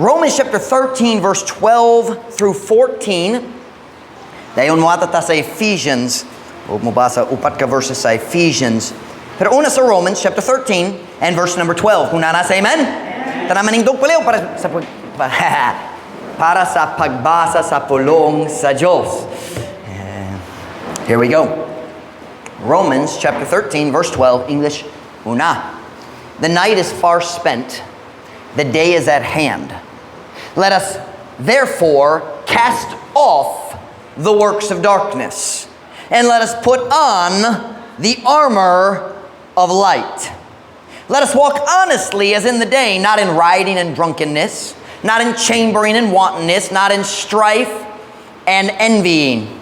Romans chapter 13, verse 12 through 14. Dayon moadto ta sa Ephesians. O mobasa upat ka verses sa Ephesians. Pero una sa Romans chapter 13 and verse number 12. Kung naa na, say amen. Tanan manindog palihog para sa pagbasa sa pulong sa Diyos. Here we go. Romans chapter 13 verse 12, English una. The night is far spent, the day is at hand. Let us therefore cast off the works of darkness, and let us put on the armor of light. Let us walk honestly as in the day, not in rioting and drunkenness, not in chambering and wantonness, not in strife and envying.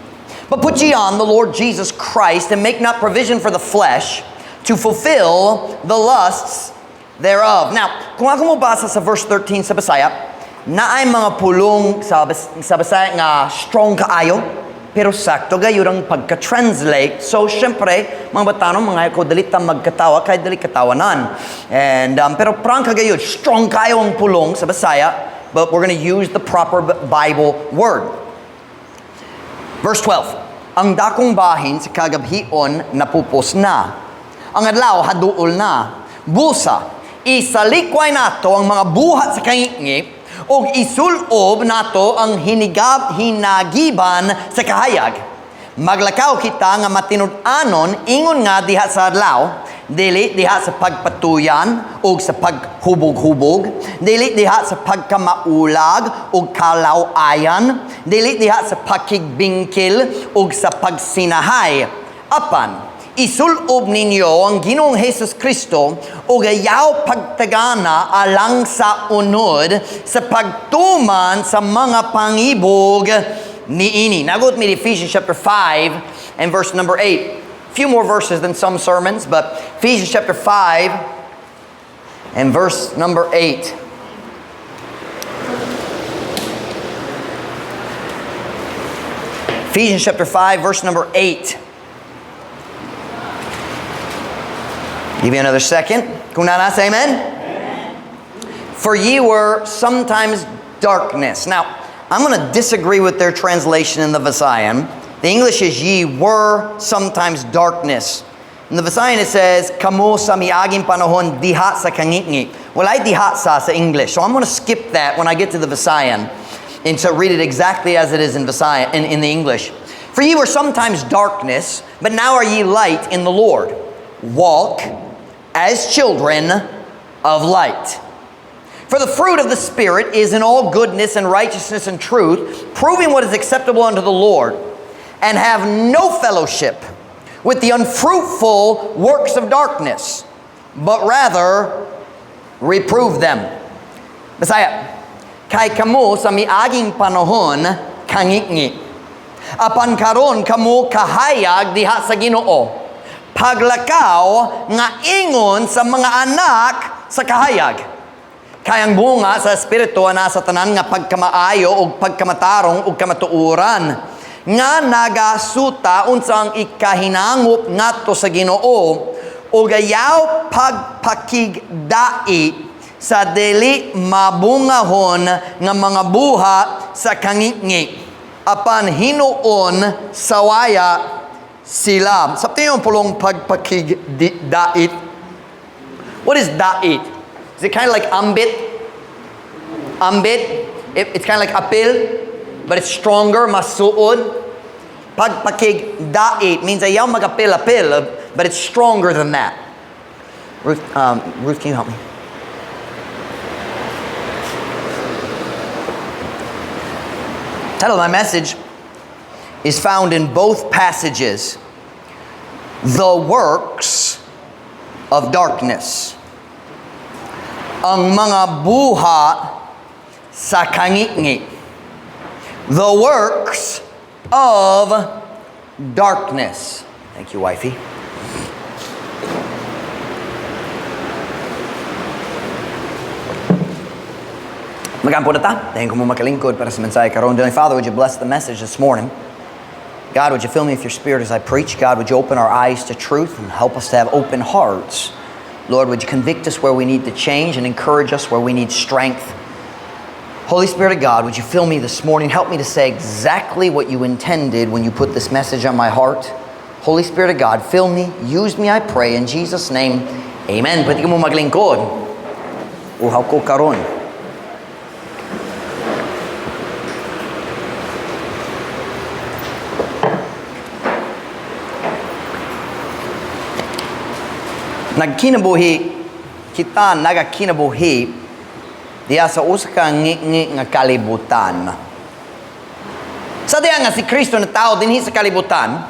But put ye on the Lord Jesus Christ, and make not provision for the flesh to fulfill the lusts thereof. Now, kung ako mobasa sa verse 13 sa Bisaya, naay mga pulong sa Bisaya nga strong kaayo, pero sakto gayud ang pagka-translate. So, syempre, mga batanon, mga ko dali ta magkatawa, kay dali katawanan. And, pero prangka gayud, strong kaayo ang pulong sa Bisaya, but we're gonna use the proper Bible word. Verse 12, ang dakong bahin sa kagabhion napupos na. Ang adlaw haduol na. Busa, isalikway nato ang mga buhat sa kangitngit ug isulob nato ang hinagiban sa kahayag. Maglakaw kita nga matinud-anon ingon nga diha sa adlaw, dili diha sa pagpatuyan ug sa paghubog-hubog, dili diha sa pagkamaulag ug kalaw-ayan, dili diha sa pakigbingkil ug sa pagsinahay. Apan isulob ninyo ang Ginoong Hesus Kristo ug ayaw pagtagana alang sa unod sa pagtuman sa mga pangibog niini. Now go with me to Ephesians chapter 5 and verse number 8. A few more verses than some sermons, but Ephesians chapter 5 and verse number 8. Ephesians chapter 5, verse number 8. Give you another second. Kung naa na, say amen. Amen. For ye were sometimes darkness. Now, I'm going to disagree with their translation in the Visayan. The English is ye were sometimes darkness. In the Visayan it says, kamo sa miaging panahon diha sa kangitngit. Well, I diha sa English, so I'm going to skip that when I get to the Visayan and to read it exactly as it is in Visayan, in the English. For ye were sometimes darkness, but now are ye light in the Lord. Walk as children of light. For the fruit of the Spirit is in all goodness and righteousness and truth, proving what is acceptable unto the Lord, and have no fellowship with the unfruitful works of darkness, but rather reprove them. Bisaya, kay kamo sa miaging panahon kangitngit. Apan karon kamo kahayag diha sa Ginoo. Paglakaw nga ingon sa mga anak sa kahayag. Kay ang bunga sa Espiritu naa sa tanan nga pagkamaayo ug pagkamatarong ug kamatuoran nga nagasuta unsa ang ikahinangop ngadto sa Ginoo ug ayaw pagpakigdait sa dili mabungahon nga mga buhat sa kangitngit apan hinuon sawaya sila. Sa yung pulong pagpakigdait. What is dait? Is it kind of like ambit? Ambit? It's kind of like apil, but it's stronger, masuod. Pagpakigdait means ayaw magapil-apil, but it's stronger than that. Ruth, can you help me? Title of my message is found in both passages. The works of darkness. Ang mga buhat sa kangitngit. The works of darkness. Thank you, wifey. Magampo na ta. Dayon ko mo makalingkod para sa mensahe karon. Dear Father, would you bless the message this morning? God, would you fill me with your Spirit as I preach? God, would you open our eyes to truth and help us to have open hearts? Lord, would you convict us where we need to change and encourage us where we need strength? Holy Spirit of God, would you fill me this morning? Help me to say exactly what you intended when you put this message on my heart. Holy Spirit of God, fill me, use me, I pray, in Jesus' name, amen. Pwede ka mo maglingkod. Uhaw ko karon. Nagkinabuhi, kita nagakinabuhi diya sa usa ka ngi nga kalibutan. Sa diya nga si Kristo na tao dinhi sa kalibutan,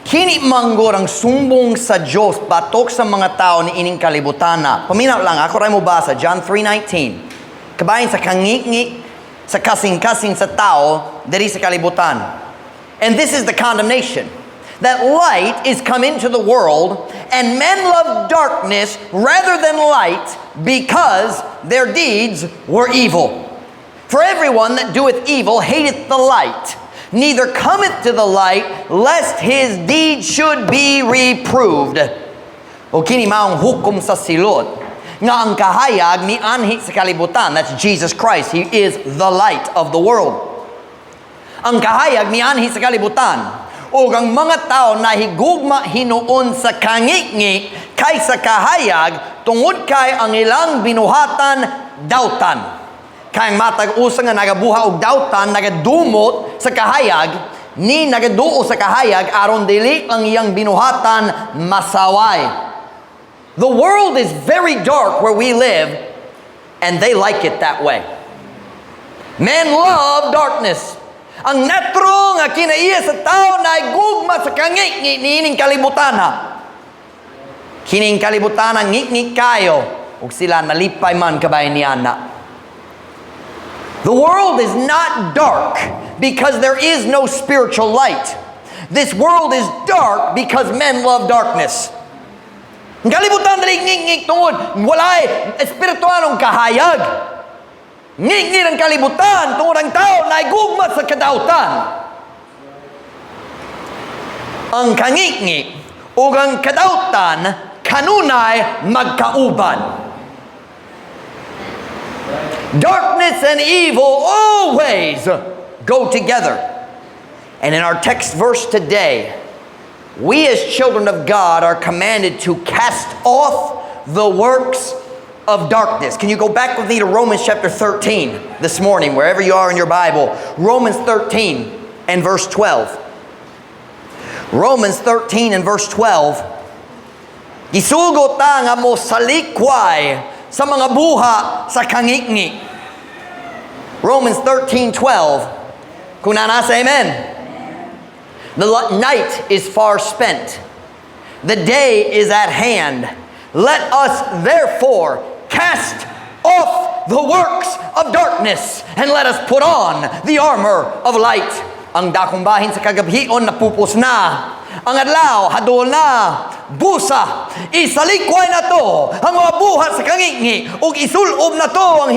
kini manggod ang sumbong sa Dios batok sa mga tao ni ining kalibutana. Paminaw lang, ako ray mo basa, John 3:19. Kabahin sa kangikngi, sa kasing-kasing sa tao diri sa kalibutan. And this is the condemnation, that light is come into the world, and men love darkness rather than light, because their deeds were evil. For everyone that doeth evil hateth the light, neither cometh to the light, lest his deeds should be reproved. O kini maong hukom sa silot, nga ang kahayag ni anhi sa kalibutan. That's Jesus Christ. He is the light of the world. Ang kahayag ni anhi sa kalibutan, ug ang mga tao nahigugma hinuon sa kangikngi kaysa kahayag, tungod kay ang ilang binuhatan dautan. Kay ang matag usa nga nagabuha og dautan, nagadumot sa kahayag, ni nagaduo sa kahayag aron dili ang iyang binuhatan masaway. The world is very dark where we live, and they like it that way. Men love darkness. Ang natural nga kinaiya sa tao na gugma sa kangikngi niining kalibutana. Kining kalibutana ngikngi kayo ug sila nalipay man kabay niana. The world is not dark because there is no spiritual light. This world is dark because men love darkness. Ang kalibutan dili ngikngik tungod walay espiritualong kahayag. Ngikngik ang kalibutan tungod ang tao naigugma sa kadautan. Ang kangikngik ug ang kadautan kanunay magkauban. Darkness and evil always go together. And in our text verse today, we as children of God are commanded to cast off the works of darkness. Can you go back with me to Romans chapter 13 this morning, wherever you are in your Bible? Romans 13 and verse 12. Romans 13 and verse 12. Gisugot ta nga mo salikway sa mga buha sa kangikngi. Romans 13:12. Kung nanasa, amen. The night is far spent. The day is at hand. Let us therefore cast off the works of darkness and let us put on the armor of light. Ang dakong bahin sa kagabhion napupos na. Ang adlaw hadol na. Busa, isalikway na to ang mga buhat sa kangikngi ug isulob na to ang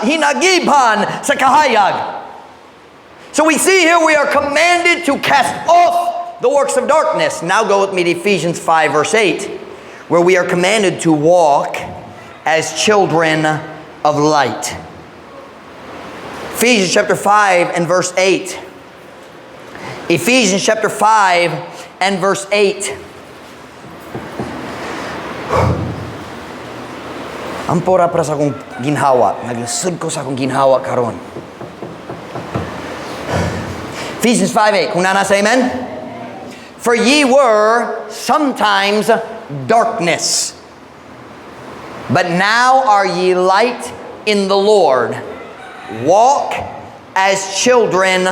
hinagibhan sa kahayag. So we see here we are commanded to cast off the works of darkness. Now go with me to Ephesians 5 verse 8, where we are commanded to walk as children of light. Ephesians chapter 5 and verse 8. Ephesians chapter 5 and verse 8. Ampora para sa akong ginhawa. Naglisod ko sa akong ginhawa karon. Ephesians 5:8. Kung nana sa amen? For ye were sometimes darkness, but now are ye light in the Lord. Walk as children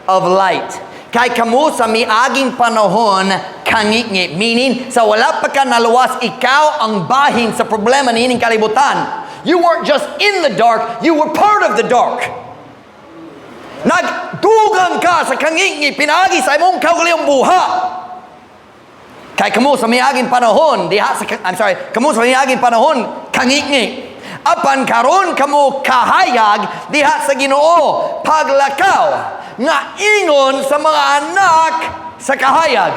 of light. Kay kamo sa miaging panahon kangitngit. Meaning, sa wala pa ka naluwas, ikaw ang bahin sa problema niining kalibutan. You weren't just in the dark, you were part of the dark. Nagdugang ka sa kangitngit, pinaagi sa imong kaugalingong buha. Kay kamo sa miaging panahon, diha sa, I'm sorry, kamo sa miaging panahon, kangitngit. Apan karon kamo kahayag diha sa Ginoo, paglakaw nga ingon sa mga anak sa kahayag.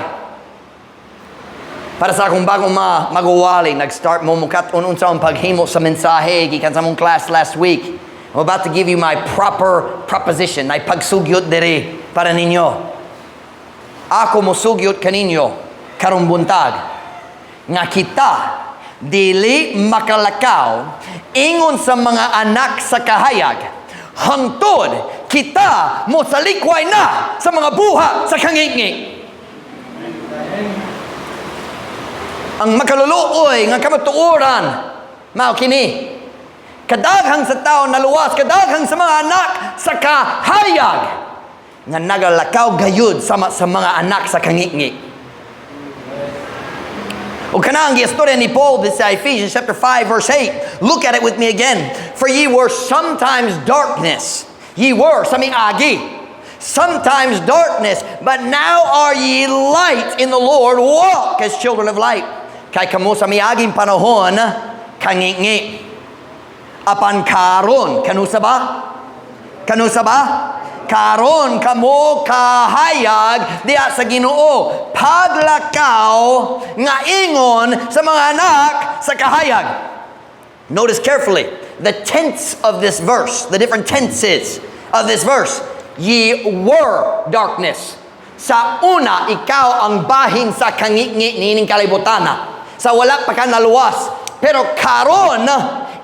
Para sa akong bagong maguwali, nag-start mo mukat-on unsa ang paghimo sa mensahe gikan sa mong class last week. I'm about to give you my proper proposition. Nay pagsugyot diri para ninyo. Ako mosugyot kaninyo karong buntag nga kita dili makalakaw ingon sa mga anak sa kahayag hangtod kita mosalikway na sa mga buhat sa kangitngit. Ang makaluluoy nga kamatuoran mao kini. Kadaghang sa tao naluwas, kadaghang sa mga anak sa kahayag nga nagalakaw gayud sama sa mga anak sa kangitngit. O kana ang istorya ni Paul this sa Ephesians chapter 5 verse 8. Look at it with me again. "For ye were sometimes darkness." Ye were, sa miagi. "Sometimes darkness, but now are ye light in the Lord. Walk as children of light." Kay kamo sa miaging panahon, kangitngit. Apan karon, kanusa ba? Kanusa ba? Karon kamo kahayag diha sa Ginoo. Paglakaw nga ingon sa mga anak sa kahayag. Notice carefully the tense of this verse, the different tenses of this verse. "Ye were darkness." Sa una, ikaw ang bahin sa kangitngit niining kalibutana. Sa wala pa ka naluwas. Pero karon,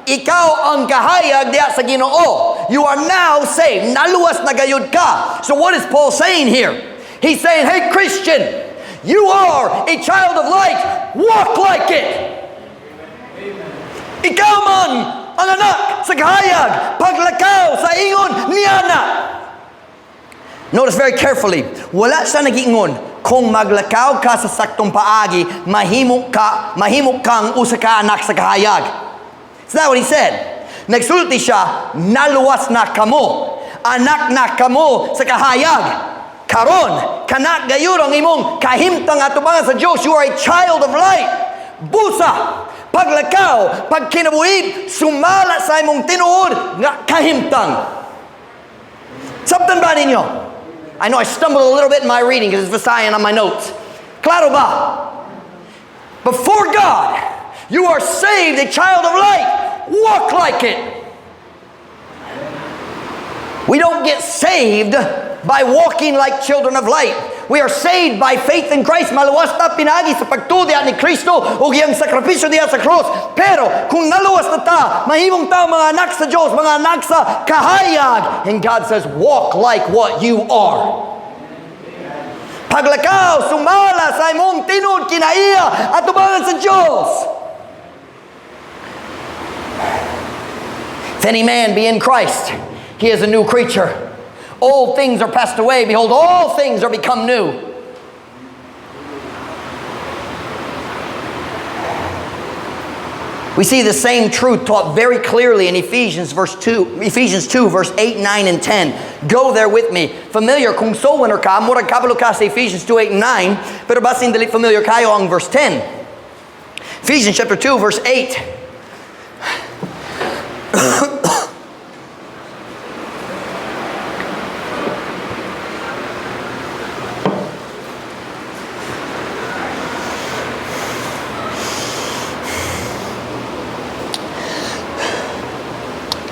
ikaw ang kahayag diha sa Ginoo. You are now saved. Naluwas na gayud ka. So what is Paul saying here? He's saying, "Hey Christian, you are a child of light. Walk like it." Ikaw man ang anak sa kahayag, paglakaw sa ingon niana. Notice very carefully, wala siya nagiingon kung maglakaw ka sa saktong paagi, mahimo kang usa ka anak sa kahayag. It's not what he said. Nagsulti siya, naluwas na kamo. Anak na kamo sa kahayag. Karon, kana gayud ang imong kahimtang atubangan sa Diyos. You are a child of light. Busa, paglakaw, pagkinabuhi, sumala sa imong tinuod nga kahimtang. Sabtan ba ninyo? I know I stumbled a little bit in my reading because it's Visayan on my notes. Klaro ba? Before God, you are saved, a child of light. Walk like it. We don't get saved by walking like children of light. We are saved by faith in Christ. Maluwas ta pinaagi sa pagtuo diha ni Kristo ug iyang sakripisyo diha sa cross. Pero kung naluwas na ta, mahimong ta mga anak sa Diyos, mga anak sa kahayag. And God says, "Walk like what you are." Paglakaw, sumala sa imong tinuod kinaiya atubangan sa Diyos. If any man be in Christ, he is a new creature. Old things are passed away. Behold, all things are become new. We see the same truth taught very clearly in Ephesians 2, verse 8, 9, and 10. Go there with me. Familiar, kung soulwinner ka, murag kabalo ka sa Ephesians 2, 8, and 9, pero basin dili familiar kayo ang verse 10. Ephesians chapter 2, verse 8.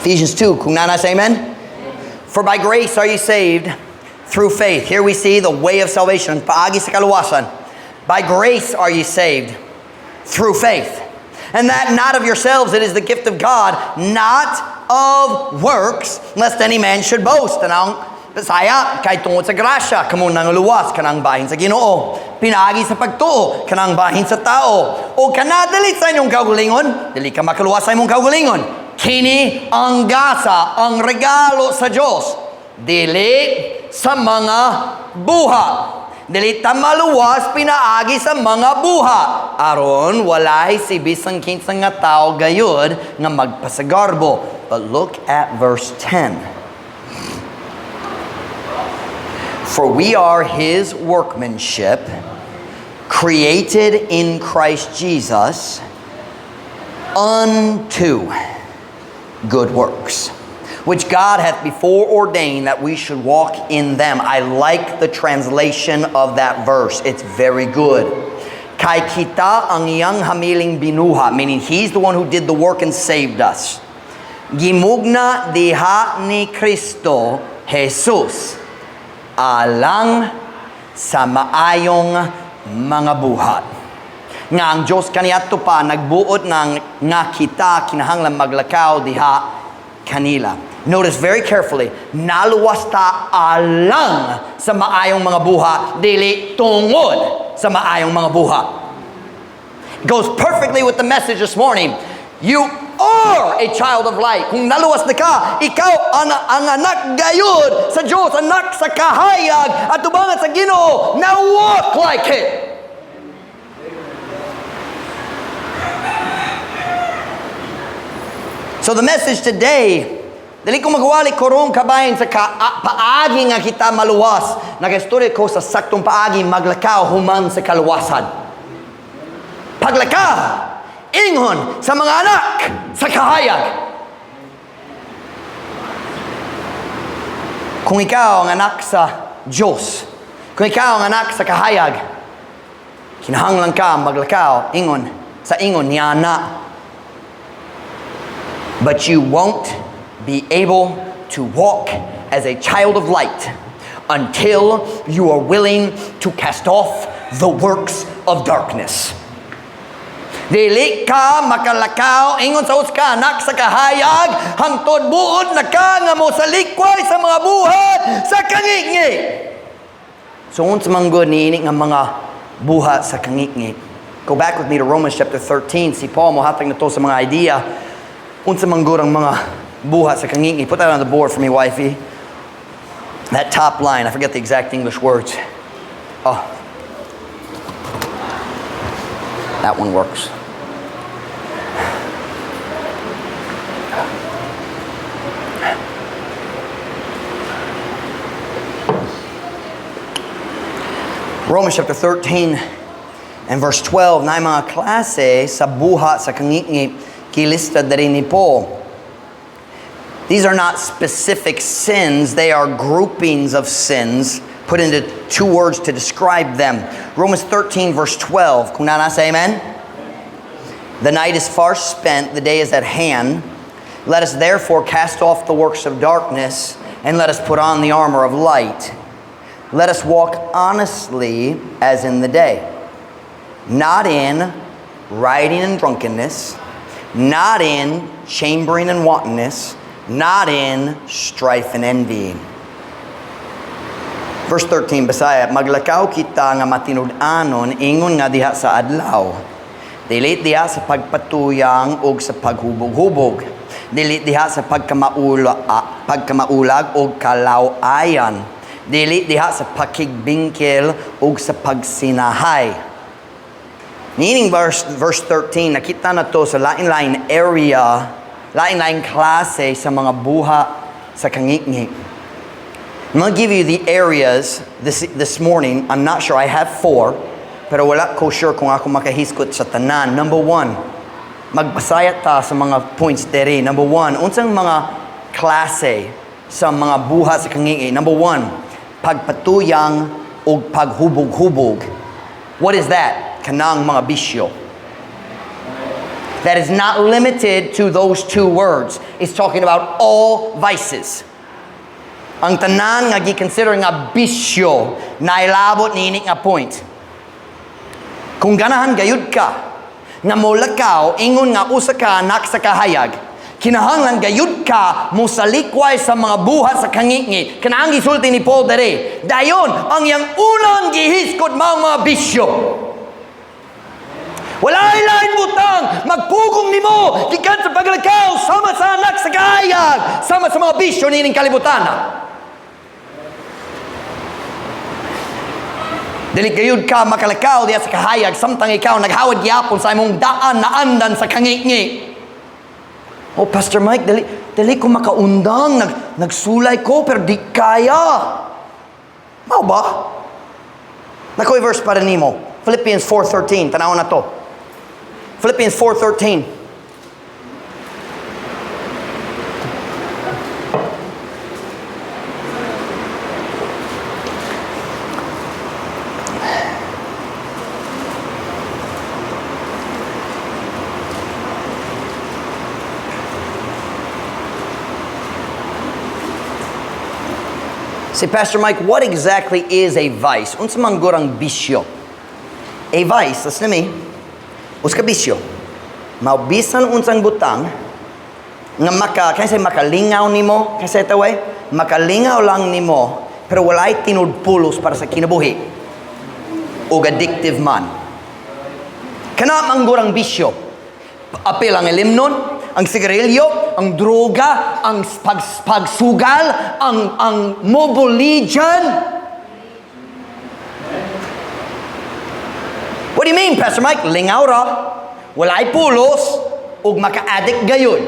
Ephesians 2, kung naa na, say amen. "For by grace are you saved through faith." Here we see the way of salvation, paagi sa kaluwasan. "By grace are you saved through faith. And that not of yourselves, it is the gift of God, not of works, lest any man should boast." And ang Bisaya, kay tungod sa grasya, kamo nangluwas, kanang bahin sa Ginoo. Pinaagi sa pagtuo, kanang bahin sa tao. O kana dili sa inyong kaugalingon, dili ka makaluwas sa imong kaugalingon. Kini ang gasa, ang regalo sa Diyos. Dili sa mga buhat. Dili ta maluwas pinaagi sa mga buhat. Aron walay si bisan kinsa nga tao gayud nga magpasagarbo. But look at verse 10. "For we are His workmanship, created in Christ Jesus unto good works, which God hath before ordained that we should walk in them." I like the translation of that verse. It's very good. Kay kita ang iyang hamiling binuhat, meaning He's the one who did the work and saved us. Gimugna diha ni Kristo Jesus alang sa maayong mga buhat. Nga ang Diyos kaniadto pa nagbuot ng nga kita kinahanglan maglakaw diha kanila. Notice very carefully, naluwas ta alang sa maayong mga buhat, dili tungod sa maayong mga buhat. It goes perfectly with the message this morning. You are a child of light. Kung naluwas na ka, ikaw ang anak gayud sa Diyos, anak sa kahayag, at tubangan sa Ginoo. Now walk like it. So the message today, dili ko magwali karon kabahin sa paagi nga kita maluwas. Nag-istorya ko sa saktong paagi maglakaw human sa kaluwasan. Paglakaw, ingon sa mga anak sa kahayag. Kung ikaw ang anak sa Diyos, kung ikaw ang anak sa kahayag, kinahanglan ka maglakaw ingon sa ingon niya na. But you won't be able to walk as a child of light until you are willing to cast off the works of darkness. Dili ka makalakaw ingon sa usa ka anak sa kahayag hangtod buot na ka nga mosalikway sa mga buhat sa kangitngit. So unsa man gud niini nga mga buhat sa kangitngit? Go back with me to Romans chapter 13. Si Paul mohatag na to sa mga idea unsa man gud ang mga buhat sa kangitngit. Put that on the board for me, wifey. That top line, I forget the exact English words. Oh. That one works. Romans chapter 13 and verse 12, naay mga klase sa buhat sa kangitngit gilista diri ni Paul. These are not specific sins, they are groupings of sins put into two words to describe them. Romans 13 verse 12, kung naa na, say amen. The night is far spent, the day is at hand. Let us therefore cast off the works of darkness and let us put on the armor of light. Let us walk honestly as in the day, not in rioting and drunkenness, not in chambering and wantonness, not in strife and envying. Verse 13, Bisaya, maglakaw kita nga matinud-anon ingon nga diha sa adlaw. Dili diha sa pagpatuyang og sa paghubog-hubog. Dili diha sa pagkamaulag og kalaw-ayan. Dili diha sa pakigbingkil og sa pagsinahay. Meaning verse 13, nakita na to sa lain-lain area, lain-lain klase sa mga buha sa kangitngit. I'm going to give you the areas this morning. I'm not sure. I have four, pero wala ko sure kung ako makahiskot sa tanan. Number one, magbasayat ta sa mga points diri. Number one, unsang mga klase sa mga buha sa kangitngit. Number one, pagpatuyang og paghubog-hubog. What is that? Kanang mga bisyo. That is not limited to those two words. It's talking about all vices. Ang tanan nga gi-consider nga bisyo nailabot niini nga point. Kung ganahan gayud ka nga molakaw ingon nga usa ka anak sa kahayag, kinahanglan gayud ka mosalikway sa mga buhat sa kangitngit. Kanang gisulti ni Paul dere. Dayon ang iyang unang gihiskot mao mga bisyo. Walay lain butang magpugong nimo gikan sa paglakaw sama sa anak sa kahayag, sama sa mga bisyo niining kalibutan. Dili gayud ka makalakaw diha sa kahayag samtang ikaw naghawad gyapon sa imong daan na andan sa kangitngit. Oh, Pastor Mike, dili ko makaundang, nagsulay ko pero di kaya. Mao ba? Nakoy verse para nimo. Philippians 4:13, tan-aw na to. Philippians 4:13. Say, "Pastor Mike, what exactly is a vice? Unsa man gud ang bisyo?" A vice, listen to me, usa ka bisyo mao bisan unsang butang nga maka, can I say makalingaw nimo? Can I say it that way? Makalingaw lang nimo, pero walay tinud pulos para sa kinabuhi. Og addictive man. Kana man gud ang bisyo. Apil ang ilimnon, ang sigarilyo, ang droga, ang pagsugal, ang Mobile Legend. What do you mean, Pastor Mike? Lingaw ra, walay pulos, ug maka-addict gayud.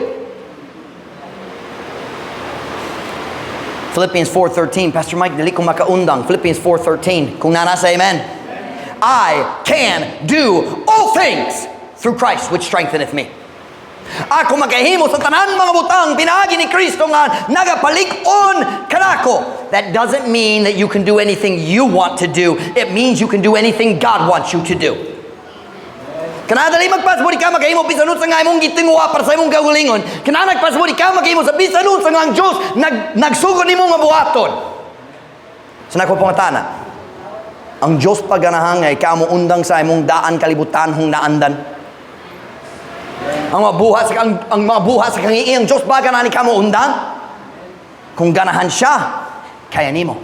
Philippians 4:13. "Pastor Mike, dili ko makaundang." Philippians 4:13. Kung naa na, say amen. I can do all things through Christ which strengtheneth me. Ako makahimo sa tanan mga butang pinaagi ni Kristo nga nagapalig-on kanako. That doesn't mean that you can do anything you want to do. It means you can do anything God wants you to do. Kana dili magpasabot ikaw makahimo bisan unsa nga imong gitinguha para sa imong kaugalingon. Kana nagpasabot ikaw makahimo sa bisan unsa nga ang Dios nagsugo nimo nga buhaton. So nako pangatana. Ang Dios paganahan nga ikaw mo undang sa imong daan kalibutan hong naandan. Ang mga buhat sa kangiing, ang Diyos ba ganahan ikaw mo undang? Kung ganahan siya, kaya nimo.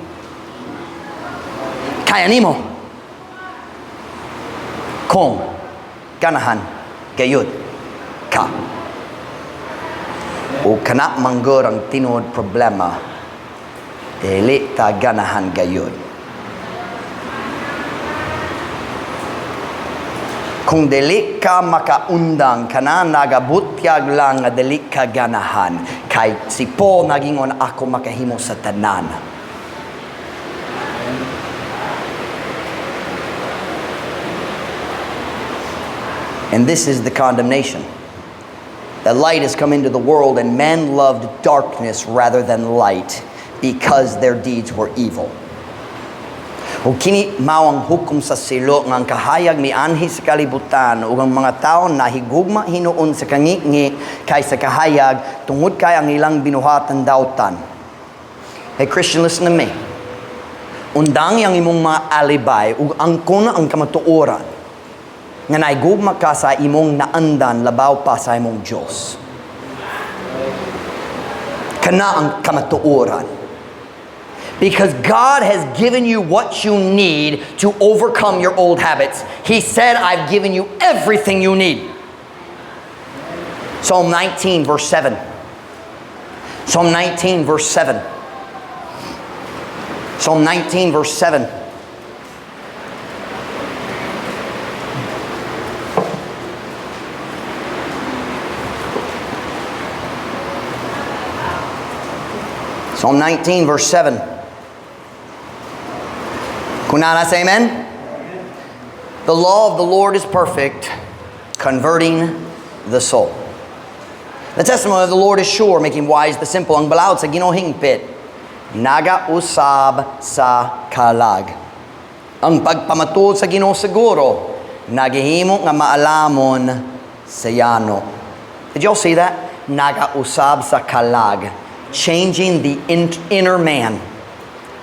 Kaya nimo. Kung ganahan gayud ka. O kana manggod ang tinuod problema, dili ta ganahan gayud. Kung dili ka makaundang, kana nagabutyag lang nga dili ka ganahan. Kay si Paul nagingon, "Ako makahimo sa tanan." And this is the condemnation: that light has come into the world, and men loved darkness rather than light because their deeds were evil. O kini mao ang hukom sa silo nga ang kahayag mianhi sa kalibutan ug ang mga tawo nahigugma hinuon sa kangingi kaysa kahayag tungod kay ang ilang binuhatan dautan. Hey Christian, listen to me. Undangi ang imong mga alibay ug angkona ang kamatuoran nga nahigugma ka sa imong naandan labaw pa sa imong Diyos. Kana ang kamatuoran. Because God has given you what you need to overcome your old habits. He said, "I've given you everything you need." Psalm 19, verse 7. Psalm 19, verse 7. Psalm 19, verse 7. Psalm 19, verse 7. Kung naa na, say amen. The law of the Lord is perfect, converting the soul. The testimony of the Lord is sure, making wise the simple. Ang balaod sa Ginoo hingpit, nagausab sa kalag. Ang pagpamatuod sa Ginoo siguro, nagahimo nga maalamon sa yano. Did y'all see that? Nagausab sa kalag. Changing the inner man.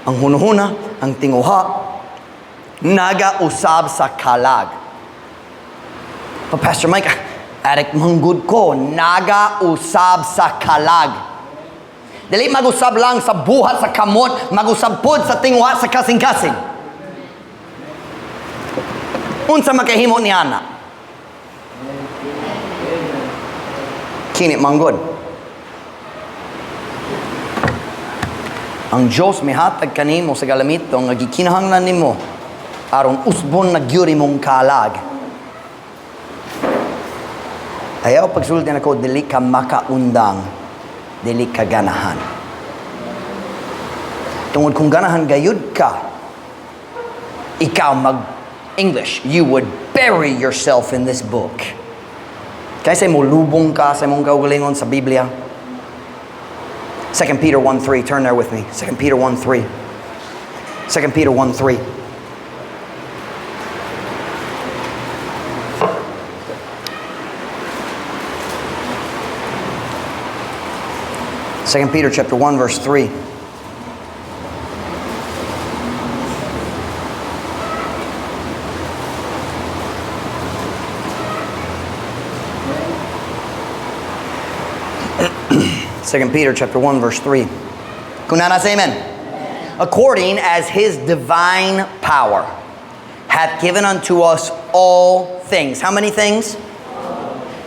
Ang hunahuna, ang tinguha, nagausab sa kalag. But Pastor Mike, addict man gud ko, nagausab sa kalag. Dili mag-usab lang sa buhat sa kamot, mag-usab pod sa tinguha sa kasing-kasing. Unsa makahimo ni ana? Kini manggod. Ang Diyos mihatag kanimo sa galamito nga gikinahanglan nimo aron usbon na gyud imong kalag. Ayaw pagsulti nako dili ka makaundang, dili ka ganahan. Tungod kung ganahan gayud ka, ikaw mag English, you would bury yourself in this book. Kaysa mo lubong ka sa imong kaugalingon sa Biblia. 2 Peter 1:3, turn there with me. 2 Peter 1:3. 2 Peter 1:3. 2 Peter chapter 1 verse 3. 2 Peter chapter 1 verse 3. Kunana, say amen. According as his divine power hath given unto us all things. How many things?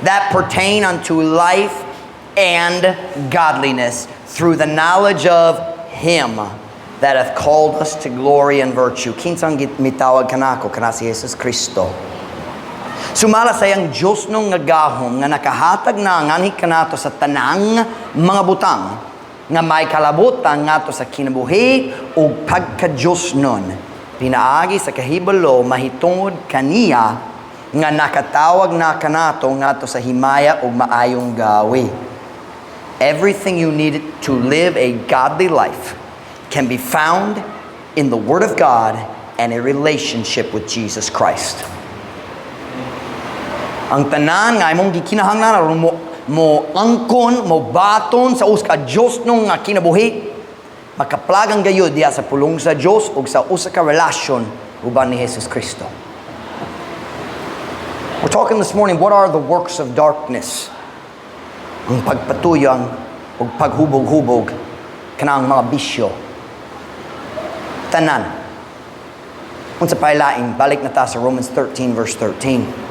That pertain unto life and godliness through the knowledge of Him that hath called us to glory and virtue. Kinsang mitawag kanako? Kana si Jesus Kristo. Sumala sa iyang Diyos nung nga gahom nga nakahatag na nganhi kanato sa tanang mga butang nga may kalabutan ngadto sa kinabuhi ug pagka-Diyos nun pinaagi sa kahibalo mahitungod kaniya nga nakatawag na kanato ngadto sa himaya ug maayong gawi. Everything you need to live a godly life can be found in the Word of God and a relationship with Jesus Christ. Ang tanan nga imong gikinahanglan aron mo angkon, mo baton sa usa ka Dios nung nga kinabuhi, makaplagang gayud diha sa pulong sa Dios ug sa usa ka relasyon uban ni Jesus Kristo. We're talking this morning, what are the works of darkness? Ang pagpatuyang ug paghubog-hubog kanang mga bisyo. Tanan. Unsa pay lain, balik na ta sa Romans 13 verse 13.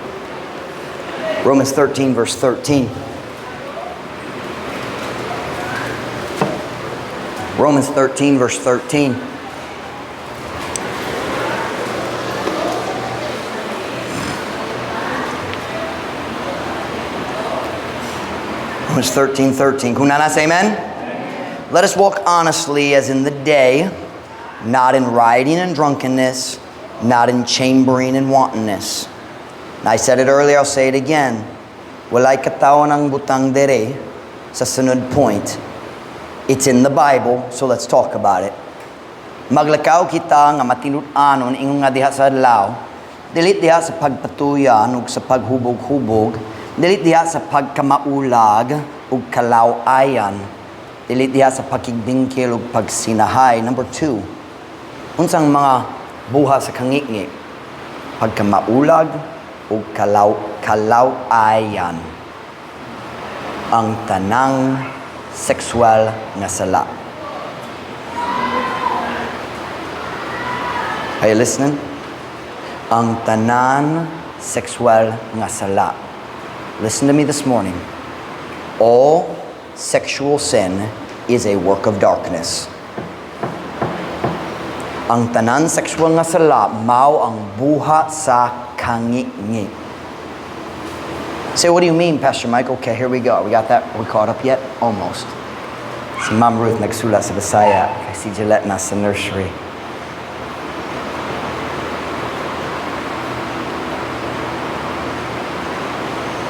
Romans 13 verse 13. Romans 13 verse 13. Romans 13:13. Kunana, say amen? Amen. Let us walk honestly as in the day, not in rioting and drunkenness, not in chambering and wantonness. And I said it earlier, I'll say it again. Walay katawo ng butang dere sa sunod point. It's in the Bible, so let's talk about it. Maglakaw kita nga matinud-anon ingon nga diha sa adlaw, dili diha sa pagpatuyan ug sa paghubog-hubog, dili diha sa pagkamaulag ug kalaw-ayan, dili diha sa pakigdingkil ug pagsinahay. Number two, unsang mga buha sa kangitngit? Pagkamaulag ug kalaw-ayan. Ang tanang sexual nga sala. Are you listening? Ang tanan sexual nga sala. Listen to me this morning. All sexual sin is a work of darkness. Ang tanan sexual nga sala mao ang buhat sa kangitngit. Say, what do you mean, Pastor Mike? Okay, here we go. We got that? We caught up yet? Almost. Si Ma'am Ruth nagsulat sa Bisaya. Kay si Gillette nasa nursery.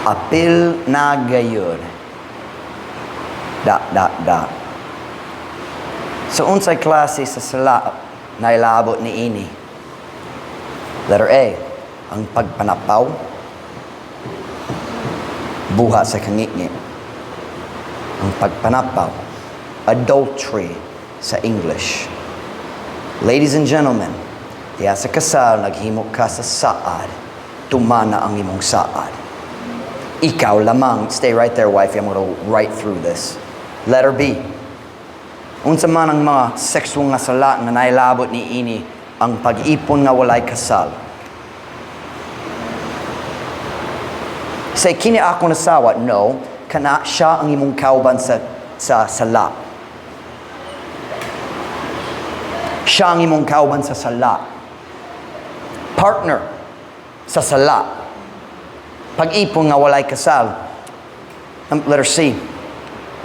Apil na gayud. Dot, dot, dot. So, unsay klase sa sala na ilabot ni ini? Letter A, ang pagpanapaw, buhat sa kangitngit. Ang pagpanapaw, adultery sa English. Ladies and gentlemen, diha sa kasal, naghimo ka sa saad, tumana ang imong saad. Ikaw lamang. Stay right there, wifey. I'm going to write through this. Letter B. Unsa man ang mga sexual nga sala nga nailabot ni ini ang pag-ipon nga walay kasal. Say, kini ako nasawa. No, kana siya ang imong kauban sa sala. Siya ang imong kauban sa sala. Partner sa sala. Pag-ipon nga walay kasal. Letter C,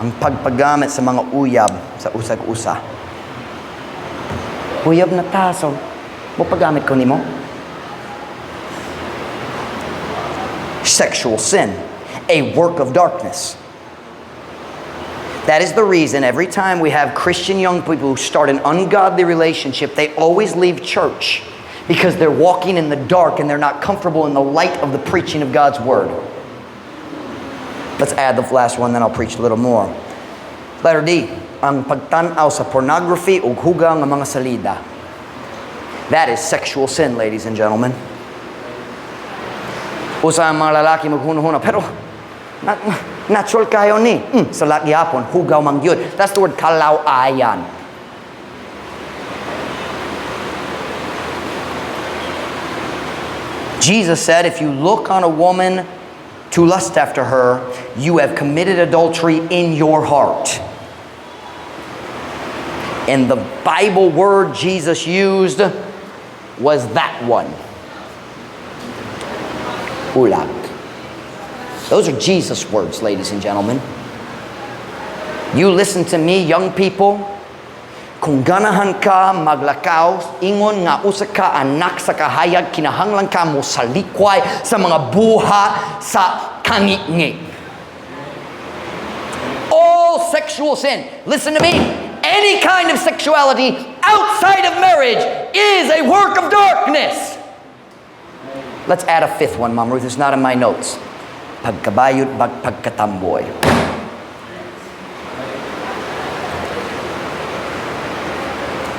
ang pagpagamit sa mga uyab sa usag-usa. Uyab na ta, so mo paggamit ko nimo? Sexual sin, a work of darkness. That is the reason every time we have Christian young people who start an ungodly relationship, they always leave church because they're walking in the dark and they're not comfortable in the light of the preaching of God's word. Let's add the last one, then I'll preach a little more. Letter D, ang pagtan-aw sa pornography ug hugang nga mga salida. That is sexual sin, ladies and gentlemen. Usa ang mga lalaki maghuna-huna, pero Natural kayo ni. Sala gihapon, hugaw man gyud. That's the word kalawayan. Jesus said, if you look on a woman to lust after her, you have committed adultery in your heart. And the Bible word Jesus used was that one. Ulag. Those are Jesus' words, ladies and gentlemen. You listen to me, young people. Kung ganahan ka maglakaw, ingon nga usa ka anak sa kahayag, kinahanglan ka mo salikway sa mga buhat sa kangitngit. All sexual sin, listen to me, any kind of sexuality outside of marriage is a work of darkness. Let's add a fifth one, Mom Ruth. It's not in my notes. Pagkabayot, pagkatamboy.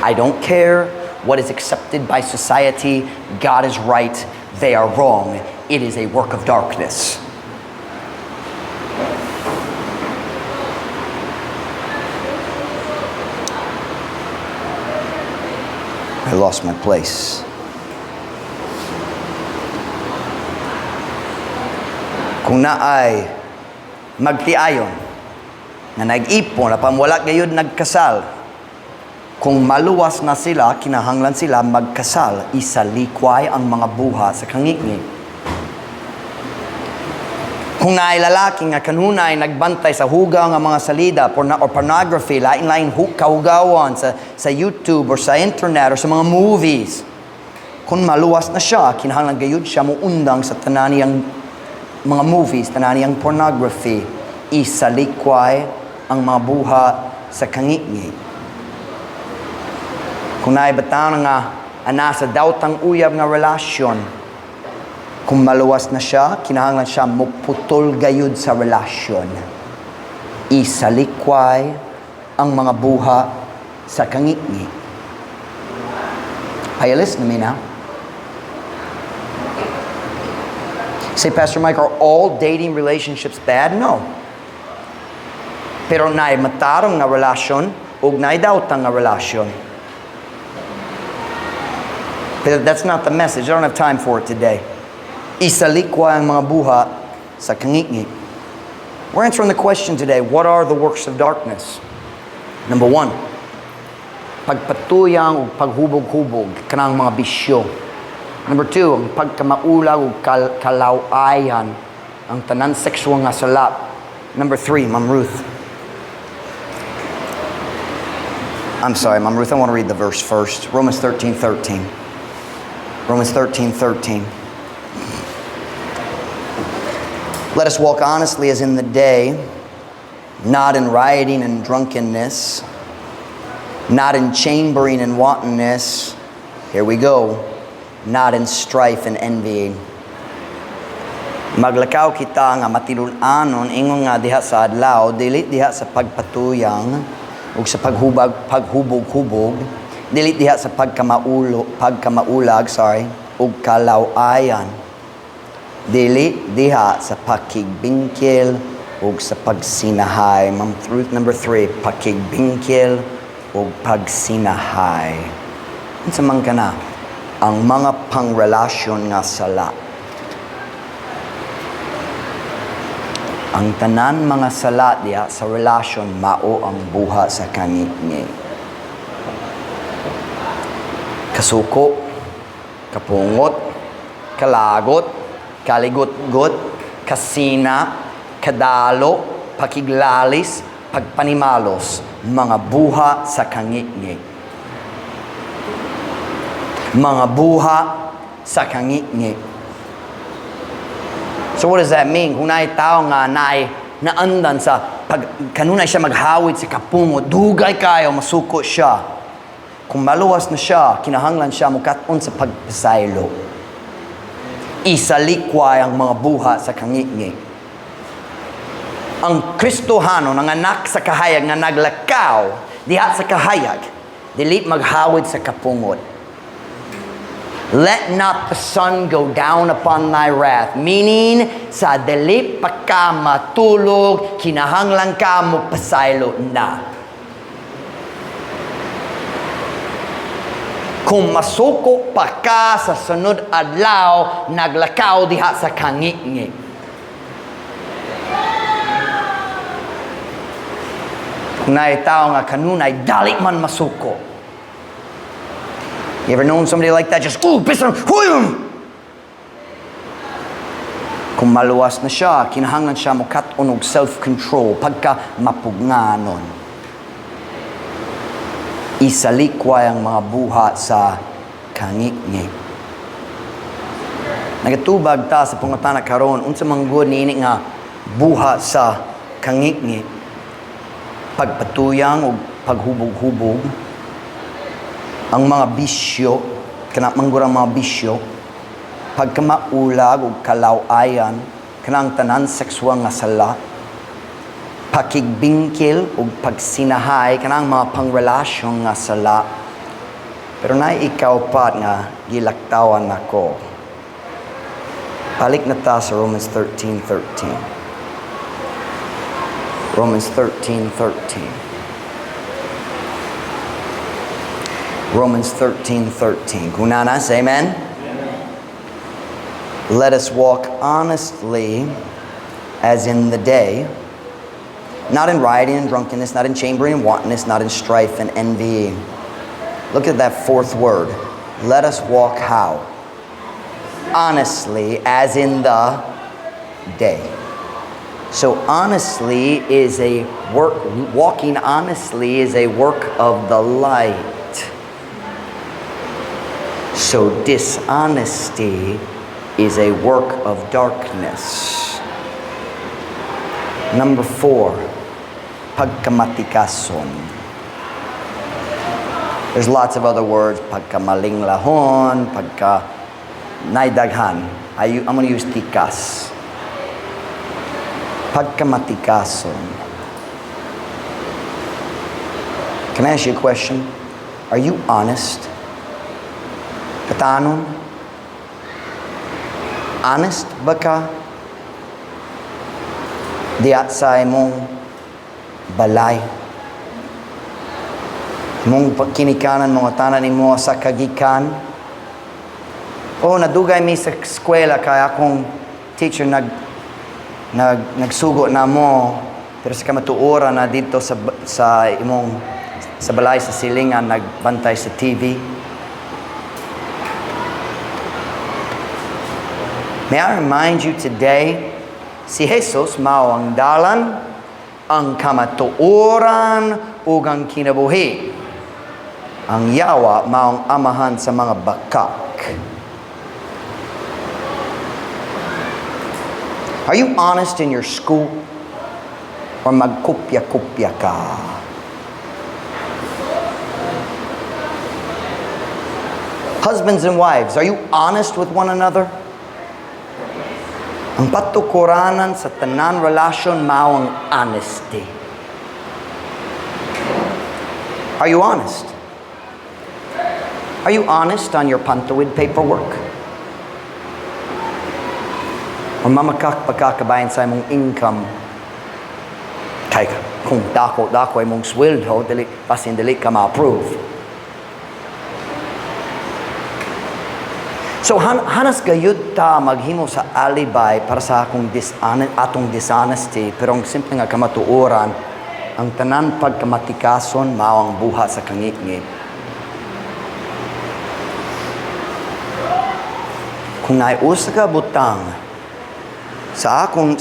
I don't care what is accepted by society. God is right. They are wrong. It is a work of darkness. I lost my place. Kung naay magtiayon na nag-ipon apan wala gayud nagkasal, kung maluwas na sila, kinahanglan sila magkasal, isalikway ang mga buhat sa kangitngit. Kung naay lalaki nga kanunay nagbantay sa hugaw nga mga salida or pornography, lain-lain kahugawan sa YouTube or sa internet or sa mga movies, kung maluwas na siya, kinahanglan gayud siya muundang sa tanan niyang mga movies, tanan niyang pornography, isalikway ang mga buhat sa kangitngit. Kung naay bataon nga ana sa dawtang uyab nga relasyon, kung maluwas na siya, kinahanglan siya muputol gayud sa relasyon. Isalikway ang mga buhat sa kangitngit. Are you listening to me now? Say, Pastor Mike, are all dating relationships bad? No. Pero naay matarong nga relasyon ug naay dawtang nga relasyon. But that's not the message. I don't have time for it today. Isalikway ang mga buhat sa kangitngit. We're answering the question today, what are the works of darkness? Number one, pagpatuyang ug paghubog-hubog kanang mga bisyo. Number two, ang pagkamaulag ug kalawayan, ang tanan sexual nga sala. Number three, Ma'am Ruth. I'm sorry, Ma'am Ruth, I want to read the verse first. Romans 13:13. Romans 13:13. Let us walk honestly as in the day, not in rioting and drunkenness, not in chambering and wantonness. Here we go. Not in strife and envying. Maglakaw kita nga matinun-anon ingon nga diha sa adlaw, dili diha sa pagpatuyang ug sa paghubag, paghubog-hubog, dili diha sa pagkamaulag, sorry, ug kalawayan. Dili diha sa pakigbingkil ug sa pagsinahay. Ma'am Ruth, number three, pakigbingkil ug pagsinahay. Unsa man kana? Ang mga pangrelasyon nga sala. Ang tanan mga sala diha sa relasyon mao ang buhat sa kangitngit. Kasuko, kapungot, kalagot, kaligot-got, kasina, kadalo, pakiglalis, pagpanimalos, mga buhat sa kangitngit. Mga buhat sa kangitngit. So what does that mean? Kung naay tao nga naay naandan sa pag kanunay siya maghawid sa kapungot, dugay kayo masuko siya. Kung maluwas na siya, kinahanglan siya mukat-on sa pagpasaylo. Isalikway ang mga buhat sa kangitngit. Ang Kristohano, ang anak sa kahayag nga naglakaw diha sa kahayag, dili maghawid sa kapungot. Let not the sun go down upon thy wrath. Meaning, sa dili pa ka matulog, kinahanglan ka mo pasaylo na. Kung masuko pa ka sa sunod adlaw, naglakaw diha sa kangitngit. Kung naay tao nga kanunay, dali man masuko. You ever known somebody like that? Just, ooh, bisan, huyum! Kung maluwas na siya, kinahanglan siya mokat-on og self-control pagka mapugnganon. Isalikway ang mga buhat sa kangitngit. Nagatubag ta sa pangutana karon, unsa man gud niini nga buhat sa kangitngit? Pagpatuyang o paghubog-hubog, ang mga bisyo, kana man gud ang mga bisyo, pagkamaulag o kalawayan, kanang tanan sexual nga sala, pakigbingkil o pagsinahay, kanang mga pangrelasyon nga sala. Pero na ikaw pa nga gilaktawan nako. Balik na ta sa Romans 13:13. Romans 13:13. Romans 13:13. Kunana, say amen. Let us walk honestly as in the day, not in rioting and drunkenness, not in chambering and wantonness, not in strife and envying. Look at that fourth word. Let us walk how? Honestly, as in the day. So honestly is a work, walking honestly is a work of the light. So dishonesty is a work of darkness. Number 4, pagkamatikason. There's lots of other words, pagkamalinglahon, pagka naidaghan. I'm going to use tikas. Pagkamatikason. Can I ask you a question? Are you honest? Katanon? Honest ba ka? Diya sa imong balay. Imong kinikanan, mga tanan nimo sa kagikan. Oh, nadugay mi sa eskwela kay akong teacher nagsugo na mo, pero sa kamatuoran na dito sa imong sa balay sa silingan nagbantay sa TV. May I remind you today, si Jesus mao ang dalan, ang kamatuoran ug ang kinabuhi. Ang yawa mao ang amahan sa mga bakak. Are you honest in your school? Or magkopya-kopya ka? Husbands and wives, are you honest with one another? Ang patukuranan sa tanan relasyon mao ang honesty. Are you honest? Are you honest on your Pantawid paperwork? Or mamakak pagkakabayan sa imong income? Kay kung dako-dako imong sweldo, dili, basin dili ka ma-approve. So hanas gayud ta maghimo sa alibay para sa akong atong dishonesty, pero ang simple nga kamatuoran, ang tanan pagkamatikason mao ang buhat sa kangitngit. Kung naay usa ka butang sa akong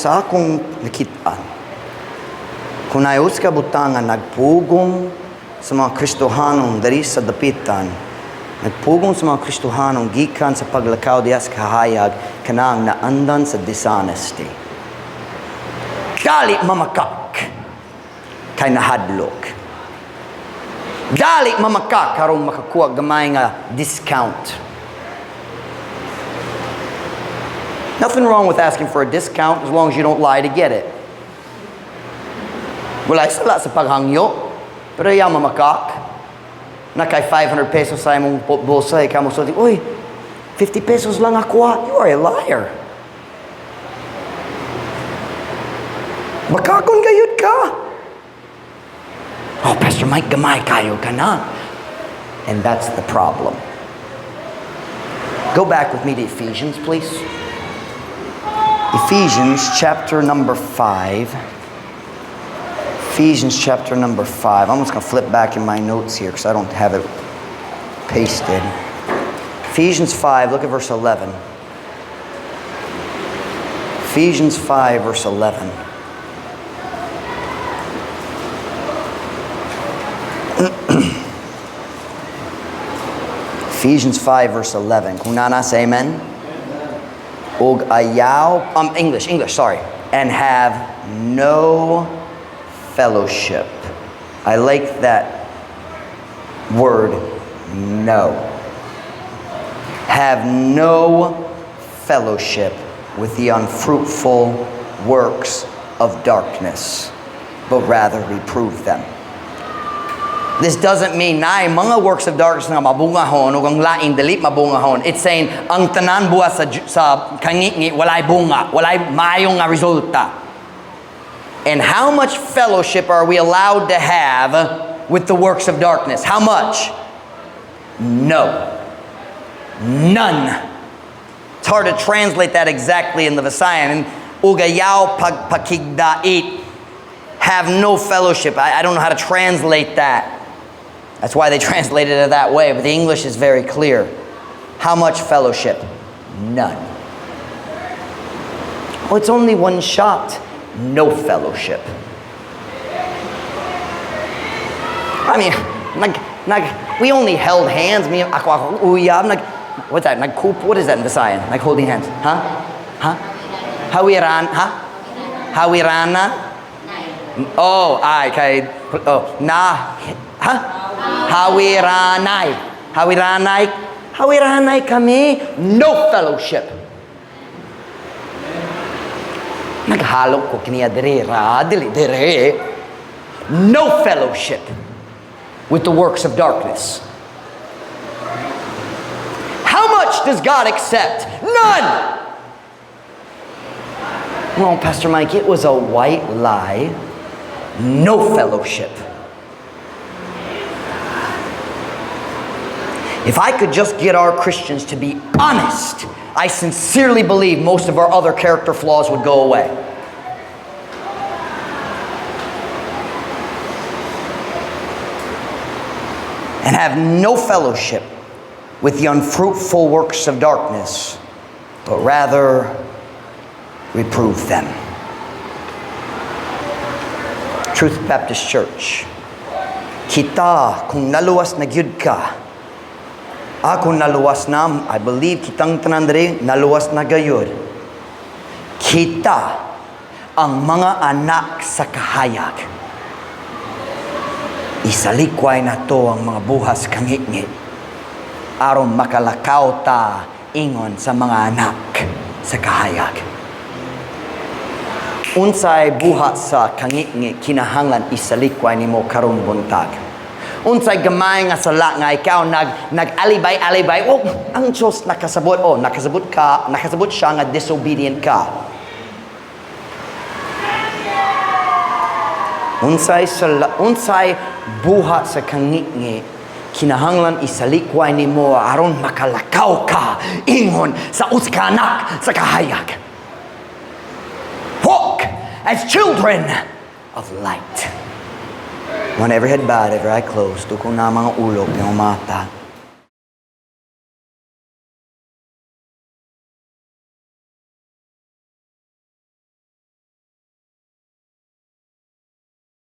nakit-an, kung naay usa ka butang nga nagpugong sa mga Kristohanong diri sa dapitan, nagpugong sa mga Kristohanong gikan sa paglakaw diha sa kahayag, kanang naandan sa dishonesty. Dali mamakak kay nahadlok. Dali mamakak karon makakuha gamay nga discount. Nothing wrong with asking for a discount as long as you don't lie to get it. Wala sala sa paghangyo, pero ayaw mamakak. Na kay 500 pesos sa imong bulsa, ikaw mo sulti, uy, 50 pesos lang ako ah. You are a liar. Bakakon gayud ka. Oh, Pastor Mike, gamay kayo ka na. And that's the problem. Go back with me to Ephesians, please. Ephesians chapter number 5. Ephesians chapter number 5. I'm just going to flip back in my notes here because I don't have it pasted. Ephesians 5, look at verse 11. Ephesians 5, verse 11. Ephesians 5, verse 11. Kung naa na, say amen. Og ayaw, English, sorry. And have no fellowship. I like that word, no. Have no fellowship with the unfruitful works of darkness, but rather reprove them. This doesn't mean naay mga works of darkness nga mabungahon ug ang lain dili mabungahon. It's saying ang tanan buhat sa kangitngit walay bunga, walay maayong nga resulta. And how much fellowship are we allowed to have with the works of darkness? How much? No. None. It's hard to translate that exactly in the Visayan. And ug ayaw pagpakigdait, have no fellowship. I don't know how to translate that. That's why they translated it that way, but the English is very clear. How much fellowship? None. Oh, it's only one shot. No fellowship. I mean, we only held hands. Me, ako, ako, uyab, nag, what's that? Nagkup, what is that in Visayan? Like holding hands. Huh? Huh? Hawiran, huh? Hawirana? Oh, ay, kay, oh, na, huh? Hawiranay. Hawiranay. Hawiranay kami. No fellowship. Naghalok ko kiniya dere ra, dili dere. No fellowship with the works of darkness. How much does God accept? None! Well, Pastor Mike, it was a white lie. No fellowship. If I could just get our Christians to be honest, I sincerely believe most of our other character flaws would go away. And have no fellowship with the unfruitful works of darkness, but rather reprove them. Truth Baptist Church, kita kung naluwas na gyud ka, ako naluwas na, I believe kitang tanan diri naluwas na gayud. Kita ang mga anak sa kahayag. Isalikway na to ang mga buhas kangitngit aron makalakaw ta ingon sa mga anak sa kahayag. Unsay buhat sa kangitngit kinahanglan isalikway nimo karong buntag. Unsay gamay nga sala nga ikaw nag-alibay-alibay, oh, ang Diyos nakasabot, oh, nakasabot ka, nakasabot siya nga disobedient ka. Unsay sala, unsay buhat sa kangitngit kinahanglan isalikway nimo aron makalakaw ka ingon sa usa ka anak sa kahayag. Walk as children of light. When every head bowed, every eye closed, duko na mga ulo, mga mata.